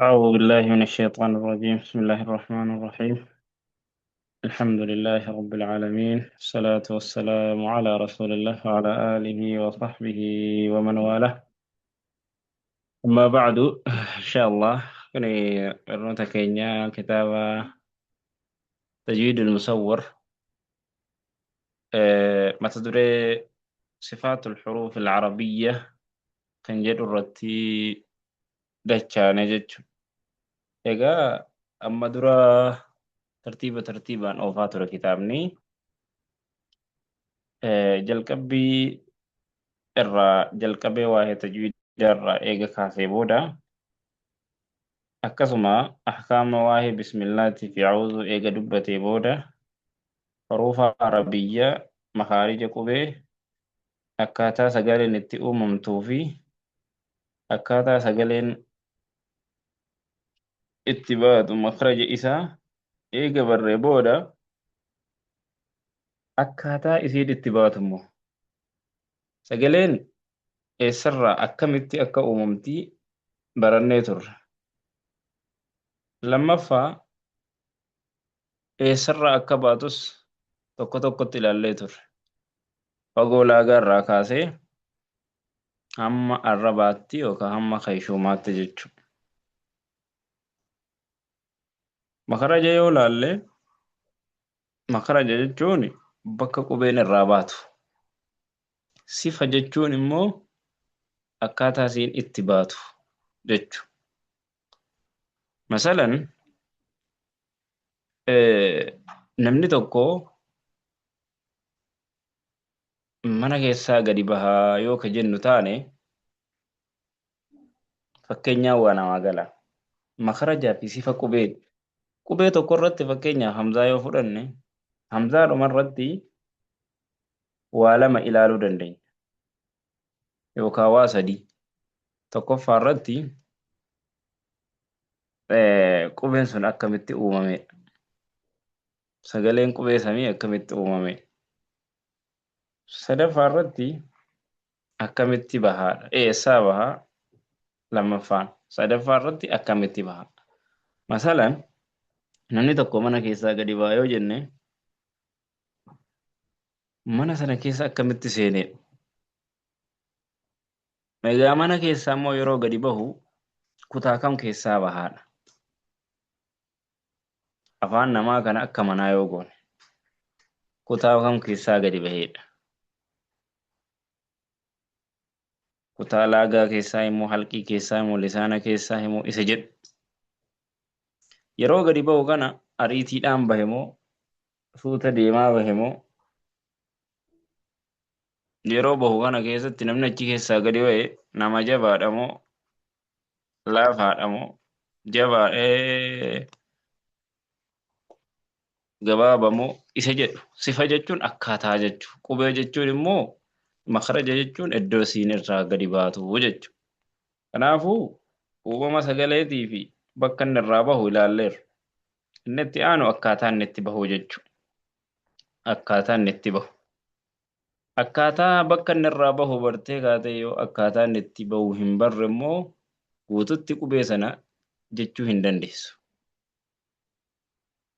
أعوذ بالله من الشيطان الرجيم. بسم الله الرحمن الرحيم. الحمد لله رب العالمين، الصلاة والسلام على رسول الله وعلى آله وصحبه ومن والاه. أما بعد، إن شاء الله كني برنامج كينيا كتاب تجويد المصور، ما تدري صفات الحروف العربية كان جد الرتي دجانة جج. Egaa amma dura tartiiba tartiibaan oofaa ture kitaabni. Jalqabbii irraa jalqabee waa'ee tajwiida irraa eega kaasee booda akkasuma ahkaama waa'ee bismillaatii fi a'uuzuu eega dubbatee booda huruufa arabiyyaa makaarija qubee akkaataa sagaleen itti uumamtuu fi akkaataa sagaleen itti baatu makhraja isaa eega barree booda akkaataa isiin itti baatu immoo sagaleen eessarraa akkamitti akka uumamtii barannee turre. Lammaffaa eessarraa akka baatus tokko tokkotti ilaallee turre. Fagoo laagaa irraa kaasee hamma arrabaatti yookaan hamma kayshuumaatti jechuudha. Makaraja yoo laalle, makaraja jechuun bakka qubeen irraa baatu. Sifa jechuun immoo akkaataa isiin itti baatu jechuudha. Masalan namni tokko mana keessaa gadi bahaa yoo ka jennu taane, fakkeenyaa waa namaa gala. Makarajaa fi sifa qubee qubee tokko irratti, fakkeenyaaf hamzaa yoo fudhanne, hamzaa dhuma irratti waa lama ilaaluu dandeenya yookaan waa sadii. Tokkoffaa irratti qubeen sun akkamitti uumamedha. Sagaleen qubee samii akkamitti uumame. Sadaffaa irratti akkamitti bahaadha. Eessaa bahaa lammaffaan. Sadaffaa irratti akkamitti bahaa. Masalan namni tokko mana keessaa gadi bahaa yoo jenne, mana sana keessa akkamitti seenedha. Egaa mana keessaa immoo yeroo gadi bahu kutaa kam keessaa bahaadha. Afaan namaa kana akka manaa yoo goone kutaa kam keessaa gadi baheedha. Kutaa laagaa keessaa immoo, halqii keessaa immoo, lisaana keessaa immoo isa jedhu. Yeroo gadi bahu kana ariitiidhaan bahe moo suuta deemaa bahe moo, yeroo bahu kana keessatti namni achi keessaa gadi bahe nama jabaadha moo laafaadha moo jabaa gabaaba moo isa jedhu. Sifa jechuun akkaataa jechuu, qubee jechuun immoo makaraja jechuun iddoo siin irraa gadi baatu jechuudha. Kanaafuu uumama sagaleetii fi bakka inni irraa bahu ilaalleerra. Inni itti aanu akkaataa inni itti bahu jechuudha. Akkaataa inni itti bahu. Akkaataa bakka inni irraa bahu bartee kaatee yoo akkaataa inni itti bahu hin barre immoo guututti qubee sana jechuu hin dandeessu.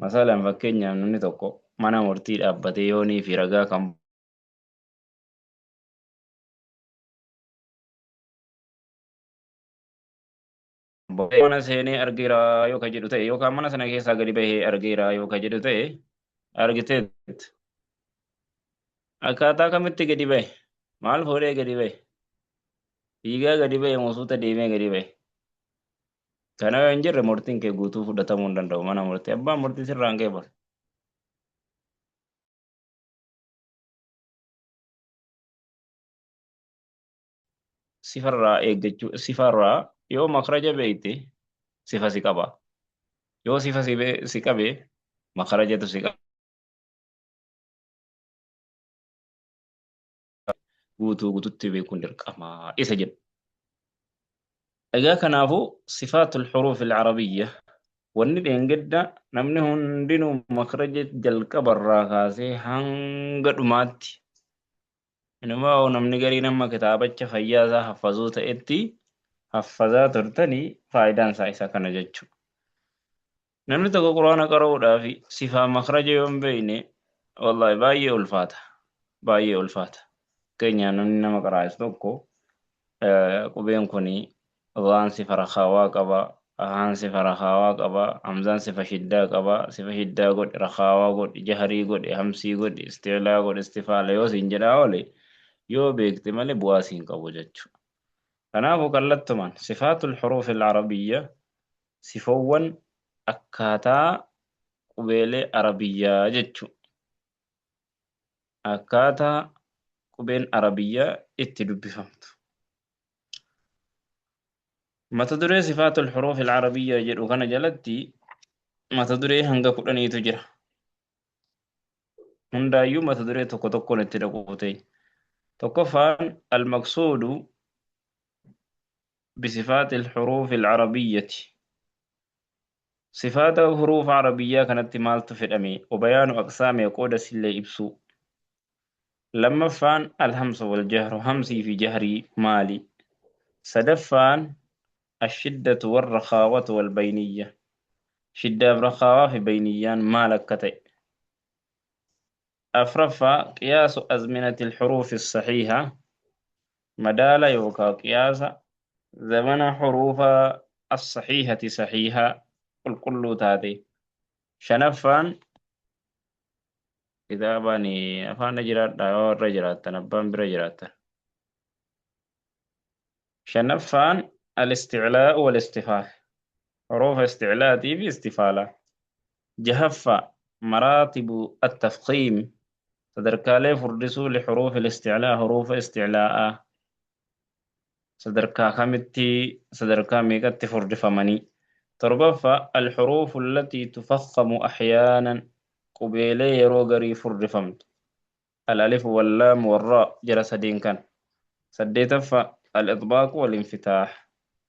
Masalan fakkeenyaaf namni tokko mana murtii dhaabbatee yoonii fi ragaa kan mana seenee argeera yoo ka jedhu ta'e, yookaan mana sana keessaa gadi bahee argeera yoo ka jedhu ta'e, argiteet akkaataa kamitti gadi bahe, maal fuudhee gadi bahe, fiigaa gadi bahe moo suuta deemee gadi bahe? Kana yoo hin jirre murtiin kee guutuu fudhatamuu hin danda'u mana murtii. Abbaan murtii sirraan kee bara. Sifarraa eeggachuu, sifarraa yoo makraja beekte sifa si qaba. Yoo sifa si qabe makrajatu si qaba. Guutuu guututti beekuun dirqama isa jedhu. Egaa kanaafuu sifaatul huruuf al-arabiyya wanni dheengadda namni hundinuu makraja jalqabarraa kaasee hanga dhumaatti, inumaa namni gariin amma kitaabacha fayyaa isaa haffazuu ta'etti haffazaa turtanii faayidaan isaa isa kana jechuudha. Namni tokko Qur'aana qara'uudhaaf sifaa makhraja yoo hin beekne wallahi baay'ee ulfaata. Baay'ee ulfaata. Fakkeenyaaf namni nama qaraa'isu tokko qubeen kun Dhaan sifa rakhaawaa qaba, haan sifa rakhaawaa qaba, hamzaan sifa shiddaa qaba, sifa shiddaa godhi, rakhaawaa godhi, jahrii godhi, hamsii godhi, isticlaa godhi, istifaala yoo siin jedhaa oole yoo beekte malee bu'aa siin qabu jechuudha. Kanaafuu kallattumaan sifaatul huruufil arabiyya sifoowwan akkaataa qubeelee arabiyyaa jechuudha. Akkaataa qubeen arabiyyaa itti dubbifamtu. Mata duree sifaatul huruufil arabiyyaa jedhu kana jalatti mata duree hanga 10tu jira. Hundaayyuu mata duree tokko tokkoon itti dhaquu ta'e. Tokkoffaan al-maqsuudu bisifaatil huruufil arabiyyati. Sifaata huruufa arabiyyaa kanatti maaltu fedhame? Wabayaanu aqsaamee qooda sillee ibsuu. Lammaffaan alhamsu wal jahru hamsii fi jahrii maali? Sadaffaan ashiddatu wal rakhaawatu wal bayniyya. Shiddaaf rakhaawaa fi bayniyyaan maal akka ta'e. Afraffaa qiyaasu azminati alhuruufi sahiiha madaala yookaa qiyaasa zamana huruufa as-sahiihati sahiiha qulqulluu taate. Shanaffaan kitaabaan afaan jiraadhaa yoo irra jiraattan abbaan bira jiraattan. Shanaffaan al-isticlaa'u wal-istifaal. Huruufa isticlaatii fi istifaalaa. Jahaffaa maraatibu at-tafkiim sadarkaalee furdisuu lihuruufi al-isticlaa huruufa isticlaa'aa sadarkaa kamitti sadarkaa meeqatti furdifamanii. Torbaffaa al-huruufu allatii tufakkamu ahyaanan qubeelee yeroo garii furdifamtu. Al-alifu wal-laamu wal-raa jara sadeen kana. Saddeetaffaa al-ixbaaqu wal-infitaah.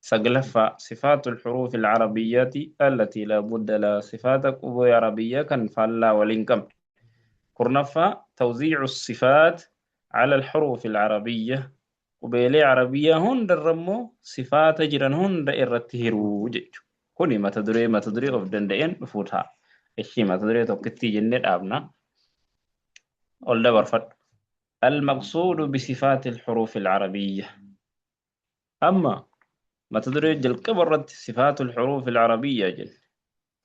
Saglaffaa sifaatu al-huruufi al-arabiyyati allatii laa budda lahaa sifaata qubee arabiyyaa kan faallaa wal hin qabne. Kurnaffaa tawziicu sifaat ala al-huruufi al-arabiyya qubeelee arabiyyaa hunda irra immoo sifaata jiran hunda irratti hiruu jechuudha. Kuni mata duree of danda'een dhufuu ta'a. Ishii mata duree tokkittii jennee dhaabna. Ol dabarfadhu. Al-maqsuudu bisifaati al-huruufi al-arabiyya. Amma mata duree jalqaba irratti sifaatul huruufi al-arabiyya jenne.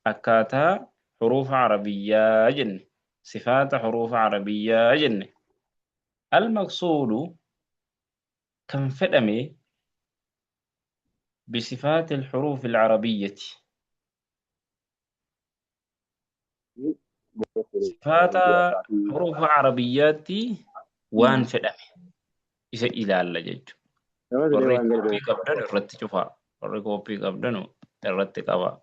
Akkaataa huruufa arabiyyaa jenne. Sifaata huruufa arabiyyaa jenne. Al-maqsuudu kan fedhame bisifaati al-huruufi al-arabiyyati. Sifaata huruufa arabiyyaatti waan fedhame isa ilaalla jechuudha. Warri kooppii qabdan irratti cufaa. Warri kooppii qabdan irratti qabaa.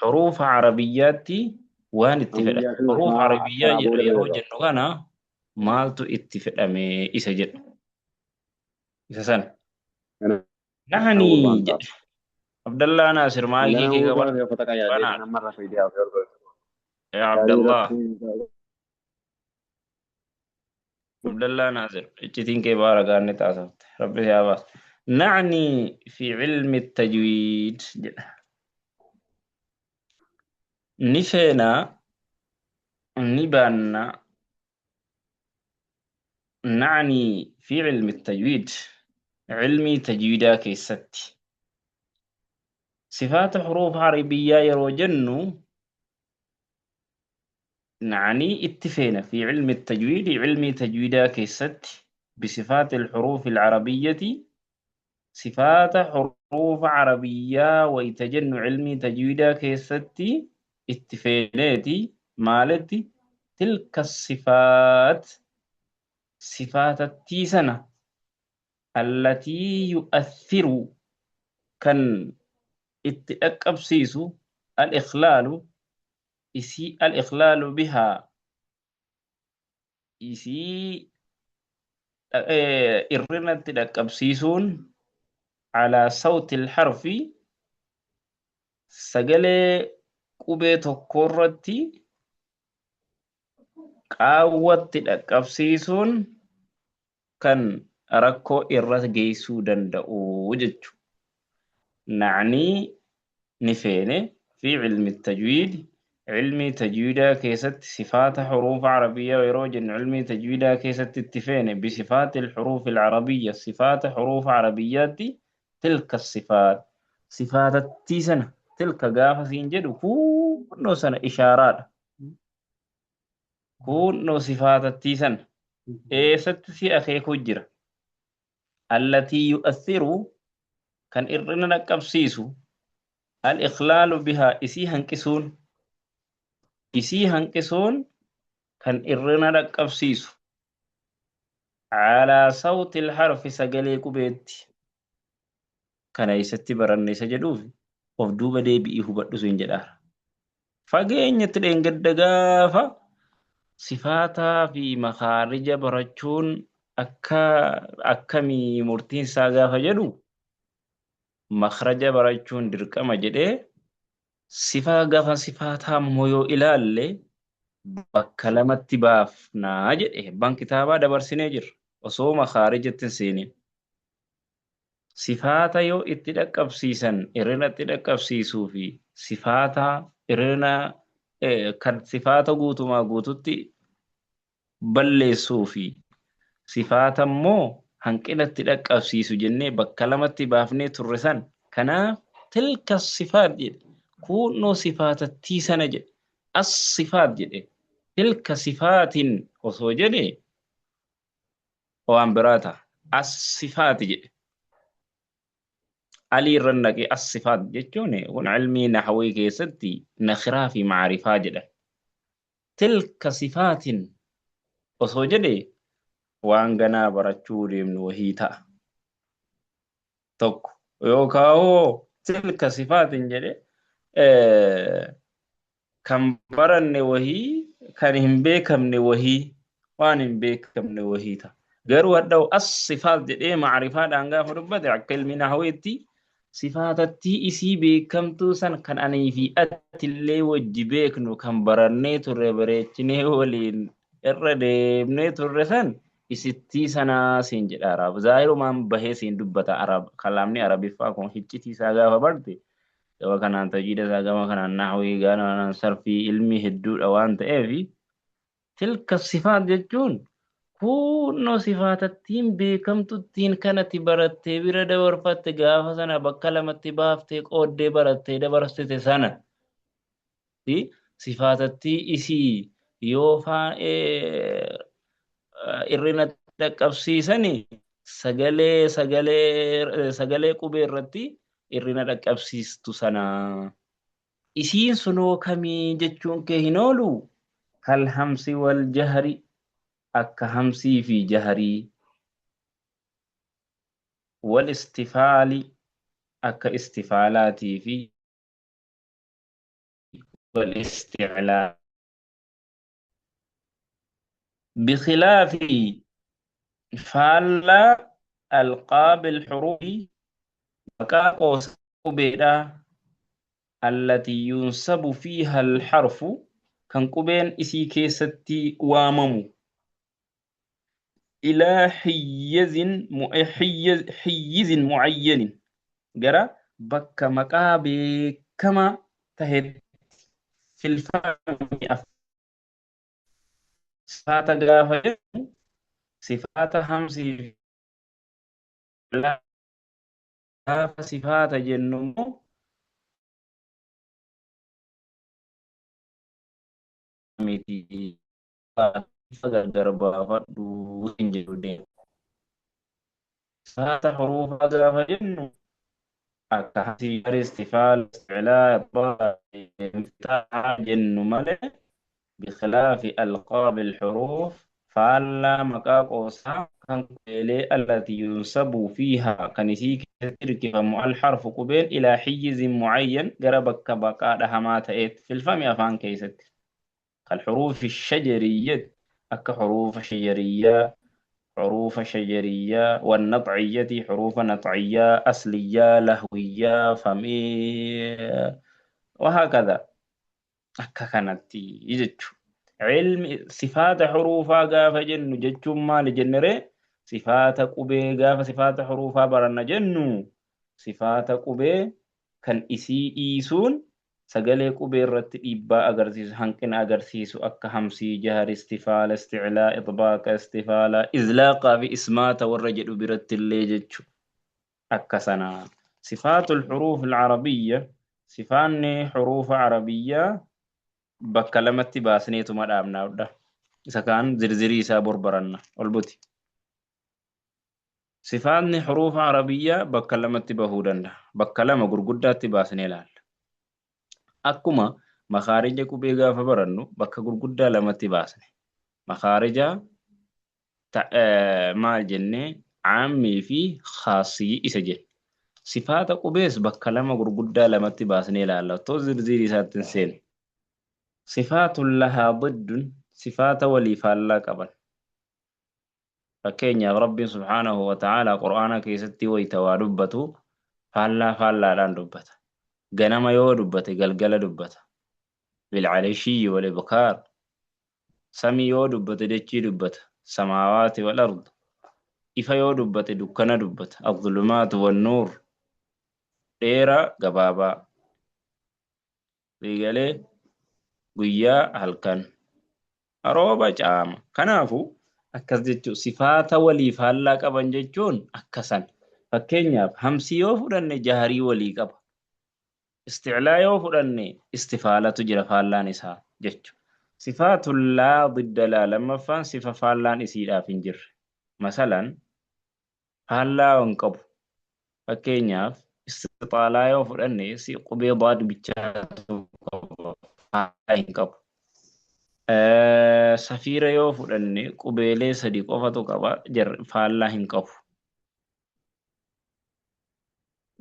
Huruufa arabiyyaatti waan itti fedhame. Huruufa arabiyyaa jedhu yeroo jennu kana maaltu itti fedhame isa jedhu. Isa sana. Nahanii jedhe. Abdallaa Naasir maayikii kee qabadhu. Banaadha. Yaa Abdallaa. Abdallaa Naasir iccitiin kee baara gaanni taasifte. Rabbi si haa baasu. Na'ni fi ilmi tajwiid jedha. Ni feena ni baanna na'ni fi ilmi tajwiid ilmii tajwiidaa keessatti. Sifaata huruufa arabiyyaa yeroo jennu na'anii itti feena fi ilmi tajwiidi ilmii tajwiidaa keessatti bisifaati alhuruufi alarabiyyati sifaata huruufa arabiyyaa wayta jennu ilmii tajwiidaa keessatti itti feeneeti maalitti tilka sifaat sifaatattii sana allatii yu'athiru kan itti dhaqqabsiisu al-ikhlaalu isii al-ikhlaalu bihaa isii irrinatti dhaqqabsiisuun alaa sawti al-harfi sagalee qubee tokkorratti qaawwatti dhaqqabsiisuun kan Rakkoo irra geessuu danda'u jechu. Na'nii ni feene fi cilmi tajwiid cilmii tajwiidaa keessatti sifaata huruufa arabiyyaa yeroo jennu cilmii tajwiidaa keessatti itti feene bisifaati alxuruufi alcarabiyya sifaata huruufa arabiyyaatti tilka sifaat sifaatattii sana tilka gaafa siin jedhu kuunnoo sana ishaaraadha kuunnoo sifaatattii sana eessatti si akeekuu jira allatii yu'athiru kan irrina dhaqqabsiisu al-ikhlaalu bihaa isii hanqisuun isii hanqisuun kan irrina dhaqqabsiisu calaa sawti al-harfi sagalee qubeetti kana eessatti baranne isa jedhuuf of duuba deebi'ii hubadhu siin jedhaara. Fageenyatti dheengadda gaafa sifaataa fi makaarija barachuun akka akkamii murtiin isaa gaafa jedhu makhraja barachuun dirqama jedhee sifaa gaafa sifaataa immoo yoo ilaalle bakka lamatti baafnaa jedhe abbaan kitaabaa dabarsinee jirra osoo makaarijatti hin seenin. Sifaata yoo itti dhaqqabsiisan irrina itti dhaqqabsiisuu fi sifaata irrina kan sifaata guutumaa guututti balleessuu fi sifaata immoo hanqina itti dhaqqabsiisu jennee bakka lamatti baafnee turre san kanaaf tilka sifaat jedhe kuunnoo sifaatattii sana jedhe as sifaat jedhe tilka sifaatin osoo jedhe waan biraa ta'a. As-sifaati jedhe. Alii irra naqee as-sifaat jechuun kun ilmii nahwii keessatti nakiraa fi maarifaa jedhan. Tilka sifaatin osoo jedhe waan ganaa barachuu deemnu wahii ta'a. Tokko yookaan hoo tilka sifaatin jedhe kan baranne wahii kan hin beekamne wahii waan hin beekamne wahii ta'a. Garuu hadha'u as sifaat jedhee macrifaadhaan gaafa dubbate akka ilmi nahweetti sifaatattii isii beekamtuu san kan anii fi atillee wajji beeknu kan barannee turre bareechinee waliin irra deemnee turre san isittii sanaa siin jedha araab. Zaahirumaan bahee siin dubbata arab kalaamni arabiffaa kun hiccitii isaa gaafa barte gama kanaan tajwiida isaa gama kanaan nahwii gama kanaan sarfii ilmi hedduudha waan ta'eef tilka sifaat jechuun kunnoo sifaatattiin beekamtuttiin kanatti barattee bira dabarfatte gaafa sana bakka lamatti baaftee qooddee barattee dabarsite sana fi sifaatattii isii yoo irrina dhaqqabsiisani sagalee sagalee sagalee qubee irratti irrina dhaqqabsiistu sana. Isiin sunoo kamii jechuun kee hin oolu kal hamsi wal jahri akka hamsii fi jahrii wal istifaali akka istifaalaatii fi wal isticlaa bikhilaafi faallaa alqaabil xuruufi maqaa qoosa qubeedhaa allatii yunsabu fiiha alharfu kan qubeen isii keessatti waamamu ilaa hiyyizin mu'ayyanin gara bakka maqaa beekamaa tahetti filfami sifaata gaafa jennu sifaata hamsii fi gaafa sifaata jennu immoo miti gargar baafadhu hin jedhu deemu. Sifaata huruufaa gaafa jennu akka hamsii istifaal isticlaa itbaa jennu malee bikhilaafi alqaabi alxuruuf faallaa maqaa qoosaa kan qubeelee allati yunsabu fiihaa kan isii keessatti hirkifamu alharfu qubeen ilaa hiyyizin mucayyan gara bakka baqaa dhahamaa ta'eetti filfame afaan keessatti kalxuruufi shajariyyati akka xuruufa shajariyyaa xuruufa shajariyyaa wannaxciyyati xuruufa naxciyyaa asliyyaa lahwiyyaa famii wahaakadha akka kanatti jechu. Ilmi sifaata huruufaa gaafa jennu jechuun maali jenneree Sifaata qubee gaafa sifaata huruufaa baranna jennu sifaata qubee kan isii dhiisuun sagalee qubee irratti dhiibbaa agarsiisu, hanqina agarsiisu akka hamsii, jahar, istifaala, isticlaa, ixbaaqa, istifaala, izlaaqaa fi ismaata warra jedhu biratti illee jechu. Akka sana sifaatul huruuf al-arabiyya, sifaanni huruufa arabiyyaa bakka lamatti baasneetuma dhaabna hodha. Isa kaan zirzirii isaa bor baranna. Ol buti. Sifaatni huruufa arabiyyaa bakka lamatti bahuu danda'a. Bakka lama gurguddaatti baasnee ilaalla. Akkuma makaarija qubee gaafa barannu bakka gurguddaa lamatti baasne. Makaarija maal jennee caammii fi khaasii isa jenne. Sifaata qubees bakka lama gurguddaa lamatti baasnee ilaalla. Otoo zirzirii isaatti hin seenu. Sifaatun lahaa diddun, sifaata walii faallaa qaban. Fakkeenyaaf Rabbiin subhaanahu wa ta'aalaa Qur'aana keessatti wayita waa dubbatu faallaa faallaadhaan dubbata. Ganama yoo dubbate galgala dubbata. Bil'alashiyyi wal ibkaar. Samii yoo dubbate dachii dubbata. Samaawaati wal ard. Ifa yoo dubbate dukkana dubbata. Adh-dhulumaatu wan nuur. Dheeraa gabaabaa. Eegalee guyyaa halkan. Rooba caama. Kanaafu akkas jechuun sifaata walii faallaa qaban jechuun akkasan. Fakkeenyaaf hamsii yoo fudhanne jaharii walii qaba. Isticlaa yoo fudhanne istifaalatu jira faallaan isaa jechu. Sifaatun laa didda laa lammaffaan sifa faallaan isiidhaaf hin jirre. Masalan faallaa hin qabu. Fakkeenyaaf istixaalaa yoo fudhanne si qubee daad bichaatu qaba faallaa hin qabu. Safiira yoo fudhanne qubeelee sadi qofatu qaba faallaa hin qabu.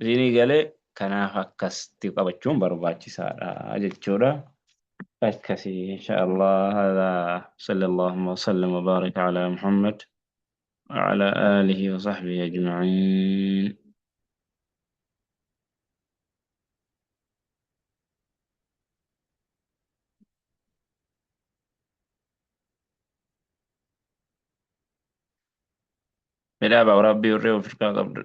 Isinii galee kanaaf akkasitti qabachuun barbaachisaadha jechuudha. Akkasii insha Allah haadha sallallahu wa sallam wa baraka ala Muhammad wa ala alihi wa sahbihi ajma'in. Midhaa baa rabbii warree of hirkaa qabdu.